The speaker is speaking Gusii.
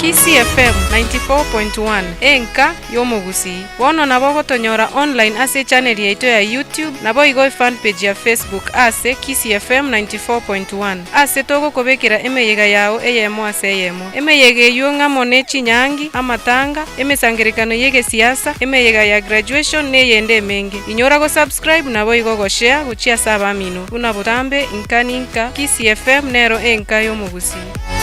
Kisii FM 94.1, enka y'omogusii. Bono nabo ogotonyora online ase echannel yaito ya YouTube naboigo efanpage ya Facebook ase Kisii FM 94.1 ase togokobekera emeyega yao eyemo ase eyemo. Emeyega eyio ng'amo ne chinyangi, amatanga, emesangerekano y'egesiasa, emeyega ya graduation neyende emenge. Inyora gosubscribe naboigo goshare gochia ase abamino. Buna botambe inka ninka, Kisii FM nero enka y'omogusii.